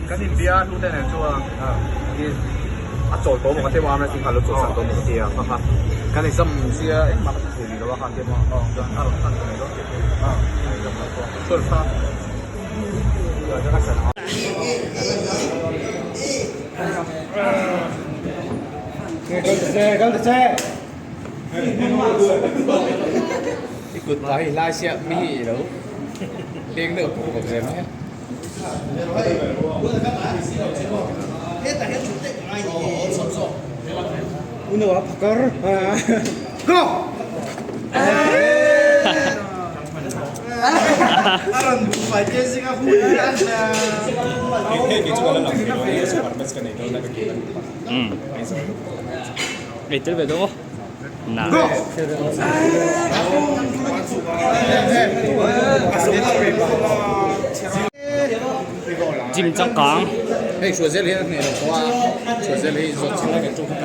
Kan inbia hlute nen chuan a chawl tawh maw ka ti maw amah kha lo chawl sak tawh maw ka ti a kha kan exam sia engmah ka ti thei rih lo a kha an ti maw chuan a rawn khan ta mai dawn tih pawh a exam loh pawh chuan kha I kut ta hi lai sia mi hi ilo deng deuh pawh kawp zel mai a. Ei tel ve dawn aw. Na. Gym changkang. Hei Hruazel hi a hneh lo tawh a, Hruazel hi zawt chhin kan tum kha.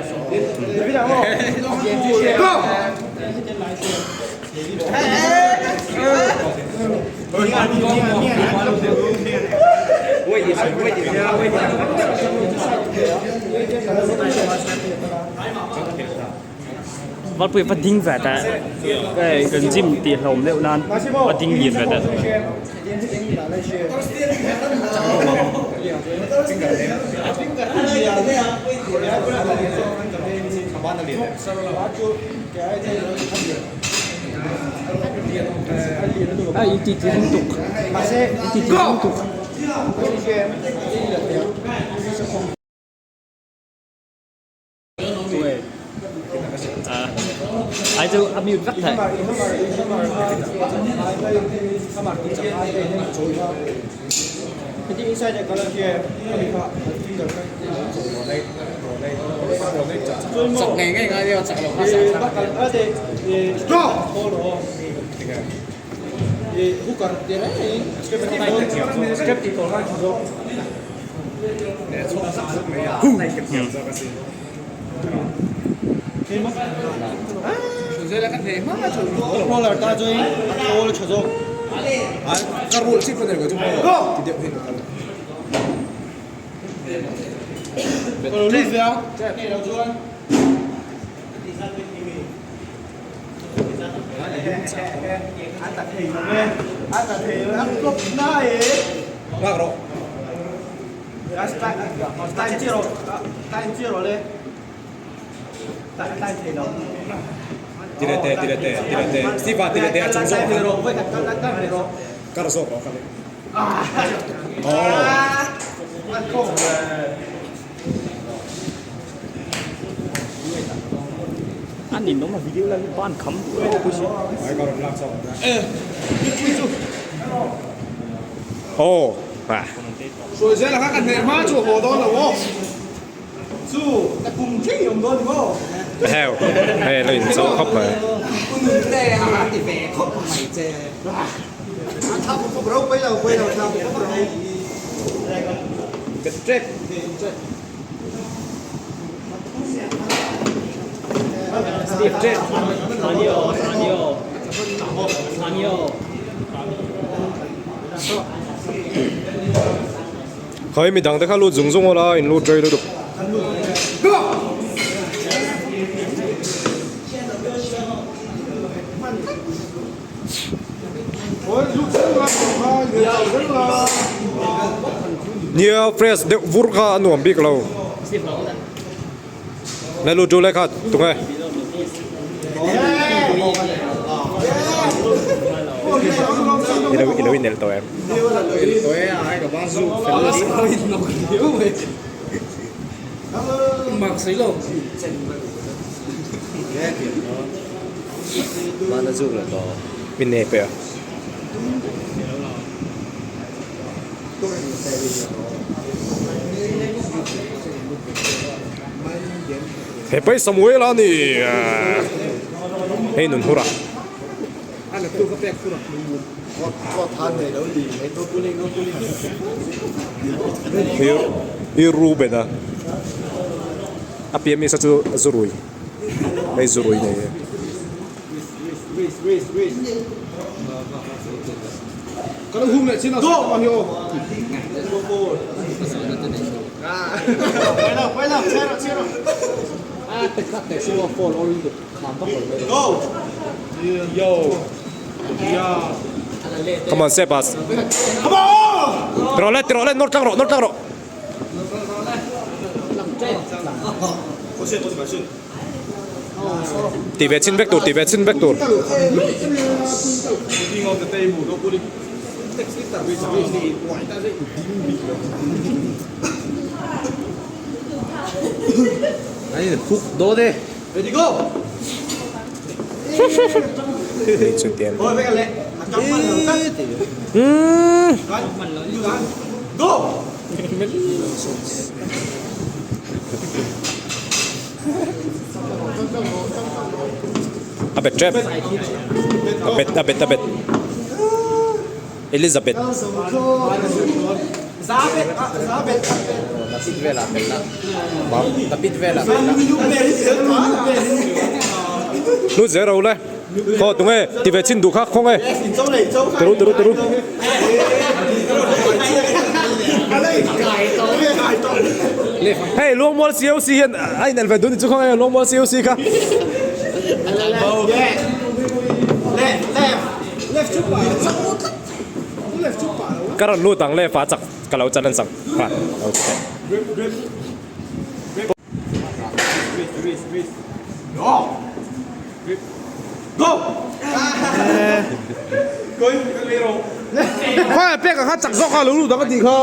Valpui va ding ve teh hei kan gym tih hlawm deuh nan va ding lian ve teh. A i ti ti lutuk i ti ti lutuk. Ai chu a mute vek thei. Chak ngei ngei ngai deuh chak lo kha sa A ninawm a video lai hi ban kham duh lo pawh si. Heo hei lo in zo khawp mai. Khawi midang te kha lut zung zung ula in lut rei lutuk. Nia fresh deuh vur kha a nuam bik lo. Na lut ṭul e kha tunge. I lo i lo inelh tawh em? Min nei peh a. He pai Samuel a ni hei nun hur a. Hi Reuben a a pian mi sa chu zurui hei zurui nei e. Come on Sebas. Tiro le tiro le nawr tlang rawh nawr tlang rawh. Ti ve chin vek tur ti ve chin vek tur. A bet tep a bet a bet a bet Elizabeth Lut zel ro le khaw tunge ti ve chin duh kha khaw nge tiru tiru tiru. Hei Luangmual COC hian a inelh ve dun ni chu khaw nge Luangmual COC kha. Ka rawn lut ang le fa chak ka lo chan an sak ha lo ti teh. Khawi pek ang kha chak zawk a lo lut ang a tih kha.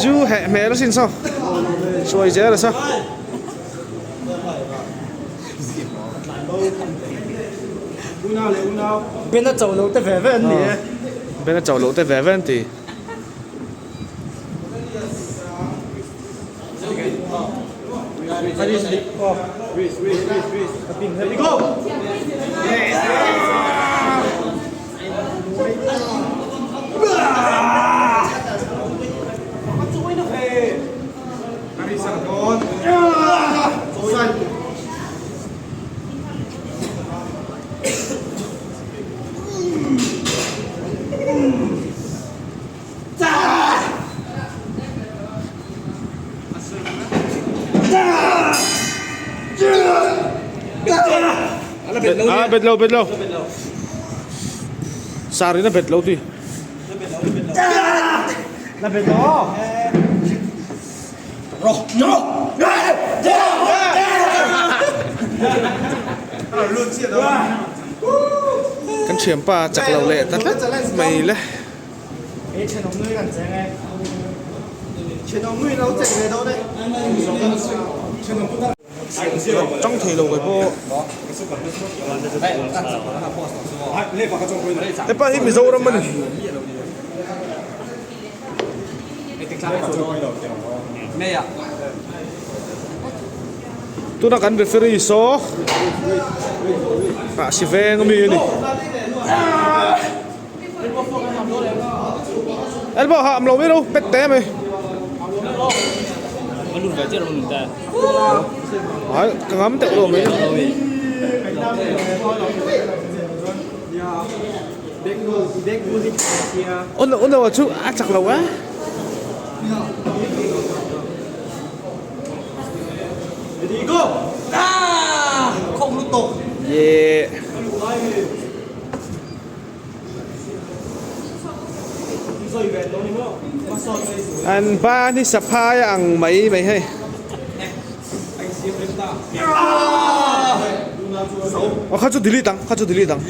Zu heh hmel asin saw sawi zel a saw. Bena cho lo te ve ve an ni e. Bena cho lo te ve ve an ti. Ah, bet lo, bet lo. Sari na bet lo ti. Na bet lo. Kan thianpa chak lo leh ta tlat mai le. Tang thei lo kai pawh. Hepa hi Mizoram a ni. Tuna kan referee saw ah si veng ami a ni. Elbow ha am lo mai lo pet te mai. Ai ka ngam teuh lo mai. Ôn ôn đâu chú à chặt lầu á. Ready go. Ah, không lúc tục. Yeah. An ba ni saphai ang mai mai hei. Aw kha chu delete ang kha chu delete ang.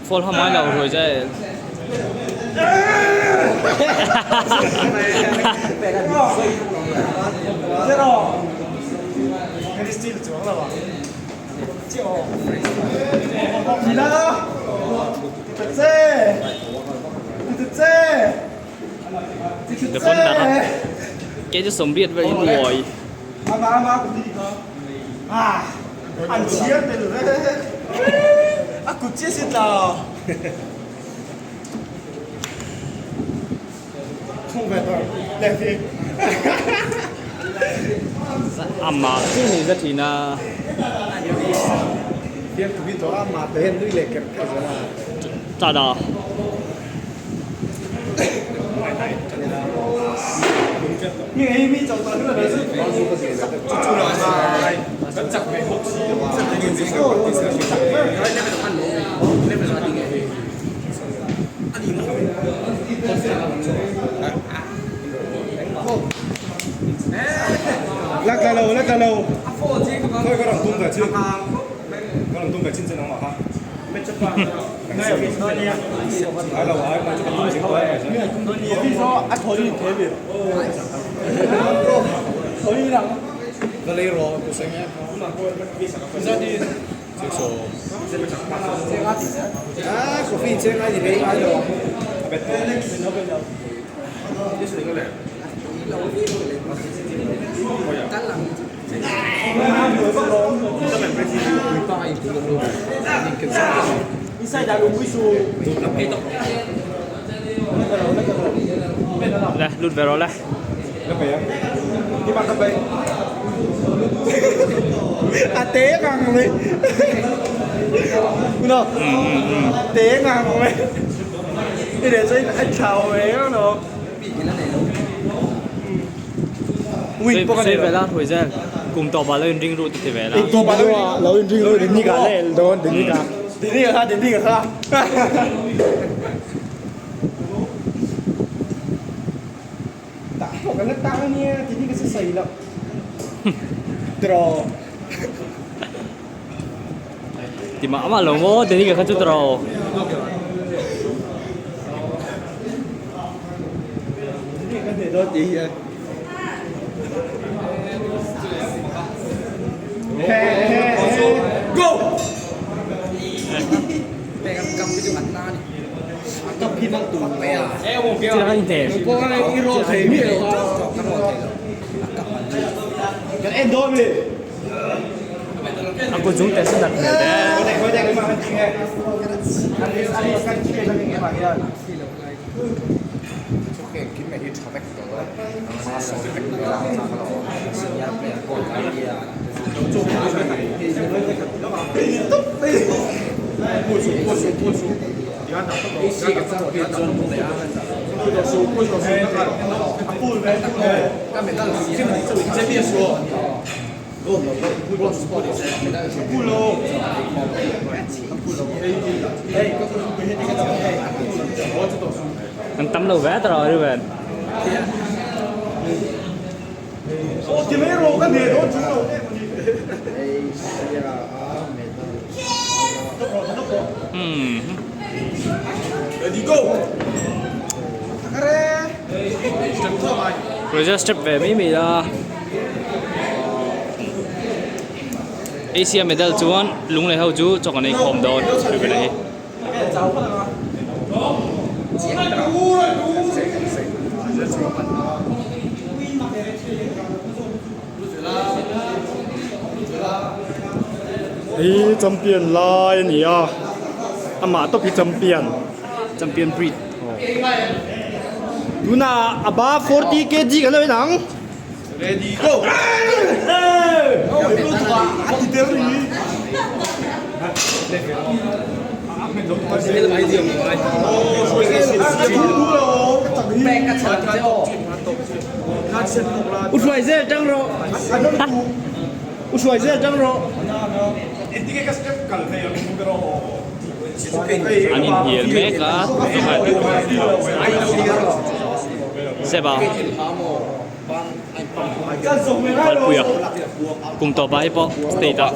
Fall ha mai lo ruai zai. The phone dah ke chu 80 vel in uai. An chhiar tel ve. A kut chiah si tla. Không ve tor. Leh fi. Amma chu ni za thina. Fiam tu hi to amma te hian nui leh ker ker zel a. Tada. Le lut ve rawh le. A te ngang mai. No. Te ngang mai. I để cho anh chào về nó. Ui, Soi ve la thawi zel. Kum tawp ah lo in ring ruh ti ti ve la. Lo in ring ruh dini ka le dawn dini ka. Dini ka kha dini ka kha. Tah pawh kan la tang ania dini ka sa sawi loh. Tiraw. Ti mah mah lo maw dini ka kha chu tiraw. Dini ka hneh dawn tih hian. Go! A kut zung te chu nat hmel te. An tam lo ve tawh a Ruben. Roger step ve mai mai a. Asia medal chuan lunglei ho chu chaw kan ei khawm dawn Ruben a hi. Hi champion lai a ni a amah tawp hi champion champion breed tunah a ba 40 kg kan lo en ang ready go U hruai zel tang rawh U hruai zel tang rawh An inhnial mek a Seba Valpuia kum tawp ah hi pawh state ah.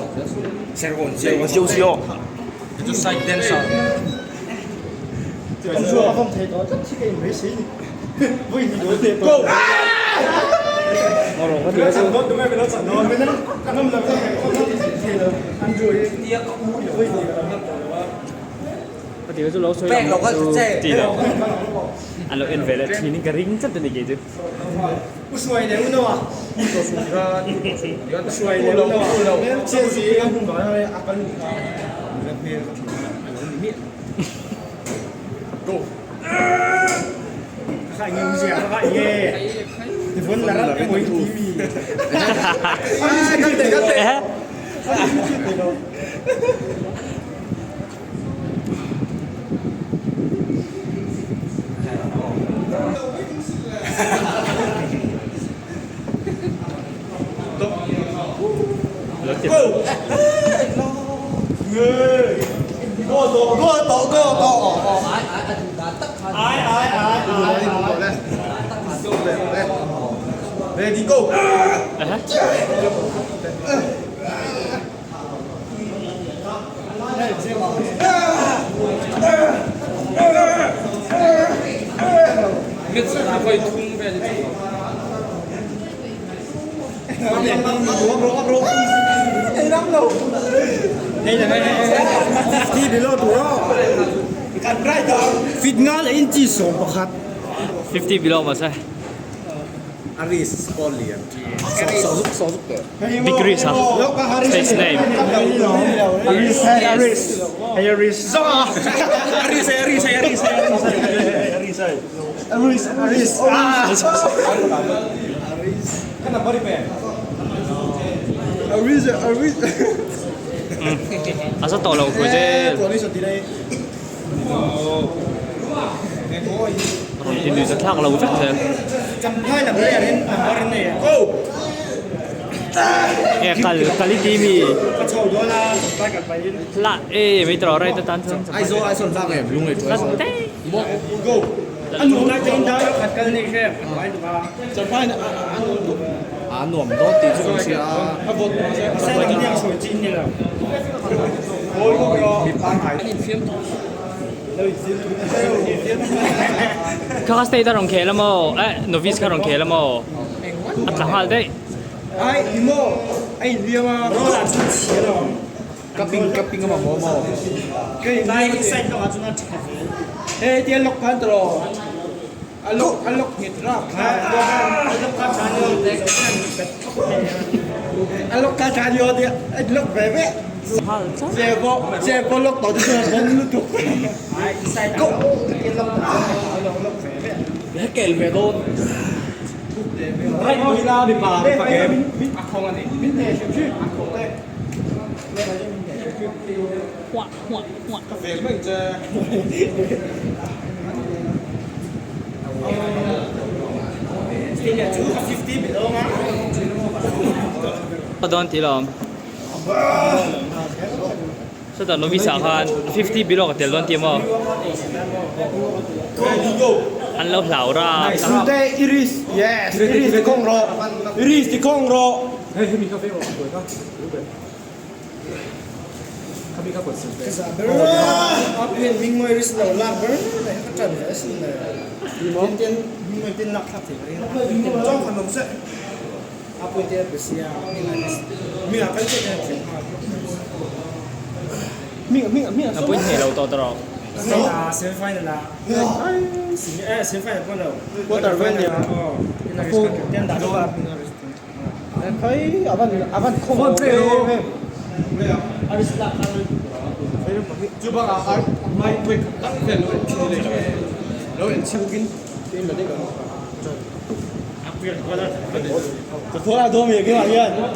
Ka ti chu lo sawi lam chu ti lo. An lo en ve leh thin in ka ring tlat a ni kei chu. Ready go! Fit nga leh inchi 11. 50 below mahse. Aris Paul Lian. Big Riz ha. Stage name. Aris Aris Aris Aris Aris Aris Aris Aris Aris Aris Aris A sa tawh lo pui zel. Rawn ti lui zathlak lo vek zel. Nge kal kal i ti mi? La e mai tawh right atan chuan. Aizawl Aizawl tlak em lunglei chu Aizawl. A nuam dawn tih chu kan hria a. Kha kha state a rawn khel a maw? Eh novice kha rawn khel a maw? A tla nghal daih. Ka ping ka ping a mamawh maw? Ka dawn tih lawm. Sawtah novice ah khan 50 below ka tel dawn tih maw? An lo hlau ra. A pawhin hneh lo tawh tawh rawh.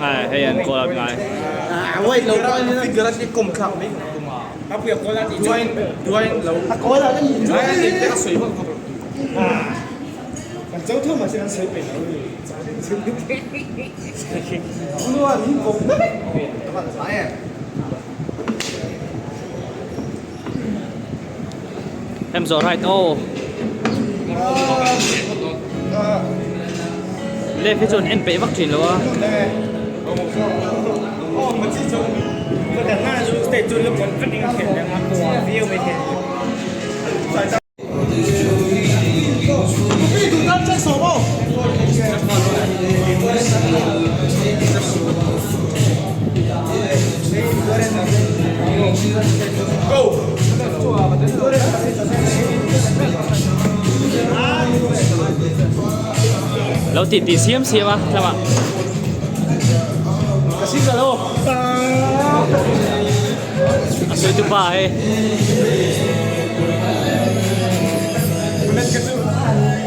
Ai hei an call up ngai. Em zawh right aw. Left hi chuan en peih vak thin lo a. Lo ti ti siam siam a tlama. A sawi tu pa hei.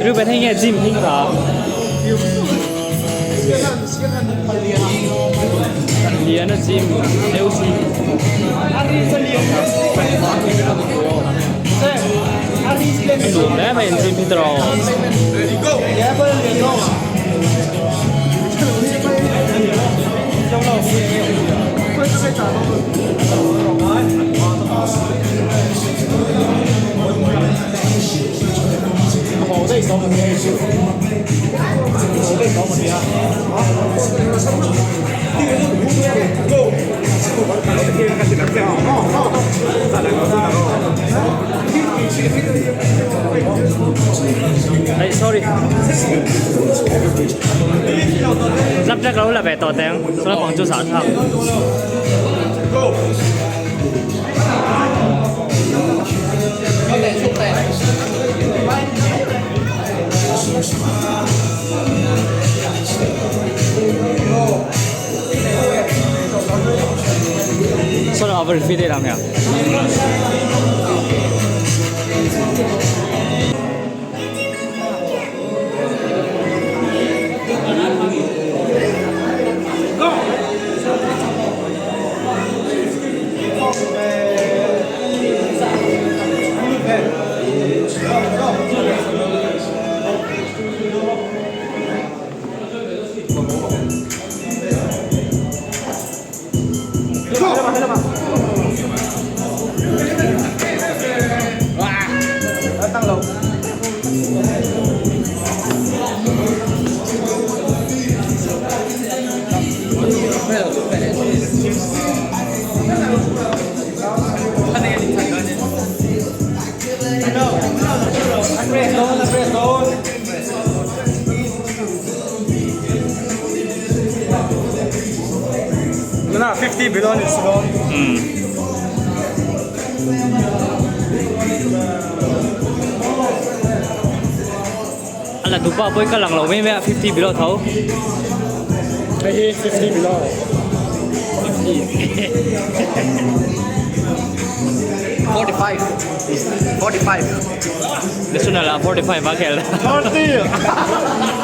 Ruben hei nge gym hing ta. Lian a gym deuh si. Nuam hle mai an gym hi tawh. Hey, sorry. Lap jack lo la ve tawh teng. Saw pang chu sah thlak. Saw lam a va refi daih lam ya. Na 50 below ni slow. A la dupa pawh hi ka lang lo mai mai a 50 below tho. Hei hi 50 below. 45. 45. National ah 45 a khel. 40.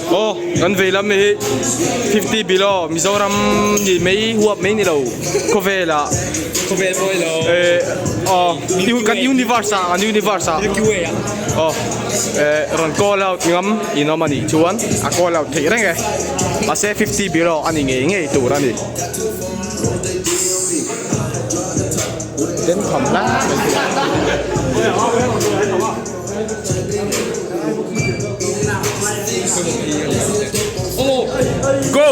Aw kan vei lam hi 50 below Mizoram ni mai huap mai ni lo khawvel ah Khawvel pawh ilo. Eh aw kan universe ah kan universe ah aw eh rawn call out ngam in awm a nih chuan a call out theih reng e mahse 50 below a ni ngei ngei tur a ni. Den tham hle mai Go!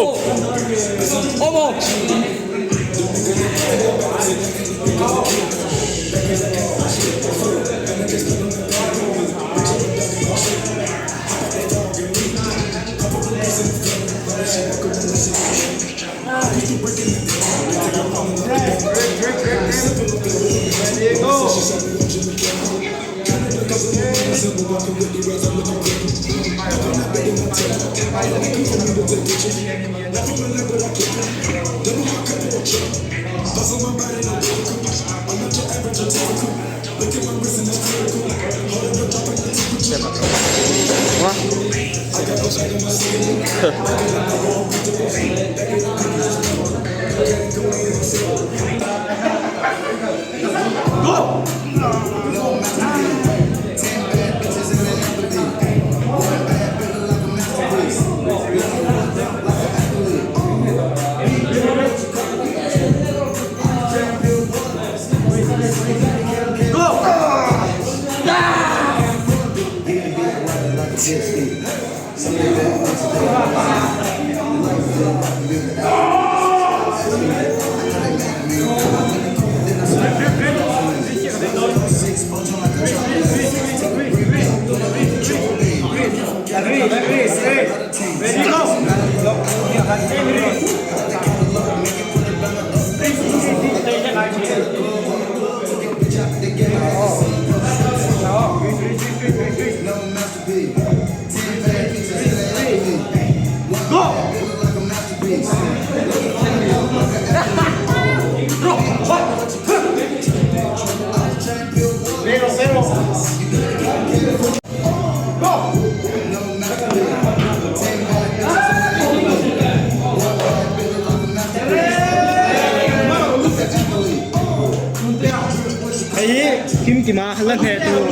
Hei hi Kimkima la hneh tur.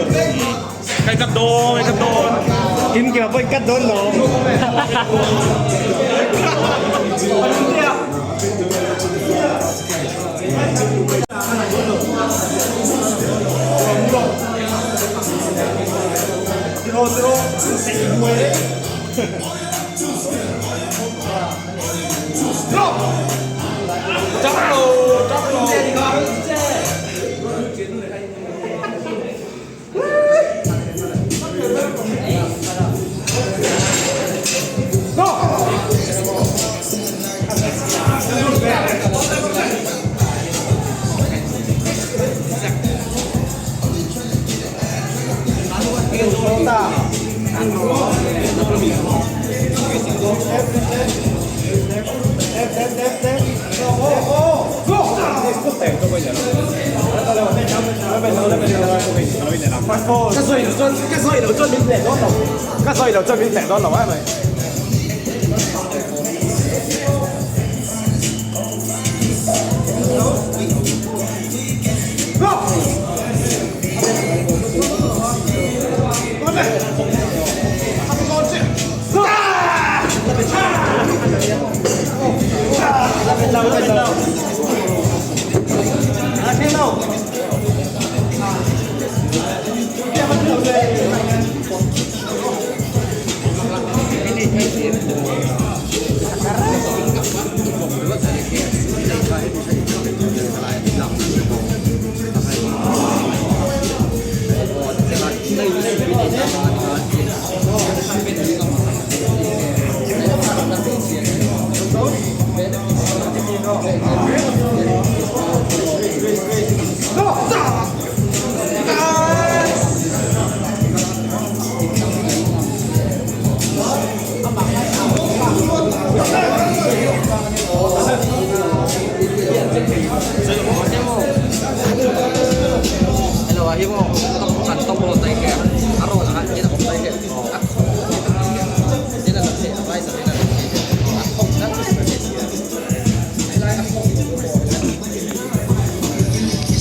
Kai kat dawn, kai kat dawn. Kimkima pawh in kat dawn lo.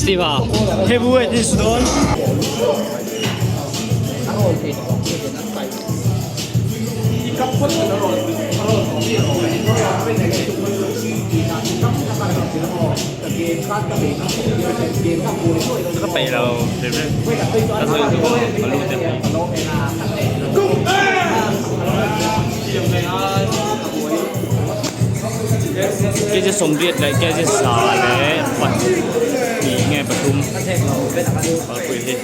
Steve-a heavyweight is dawn. Ka peih lo hrim hrim ka sawi chu ka lu te pawh. Kg 80 leh kg 102 nge pathum kalpui hi.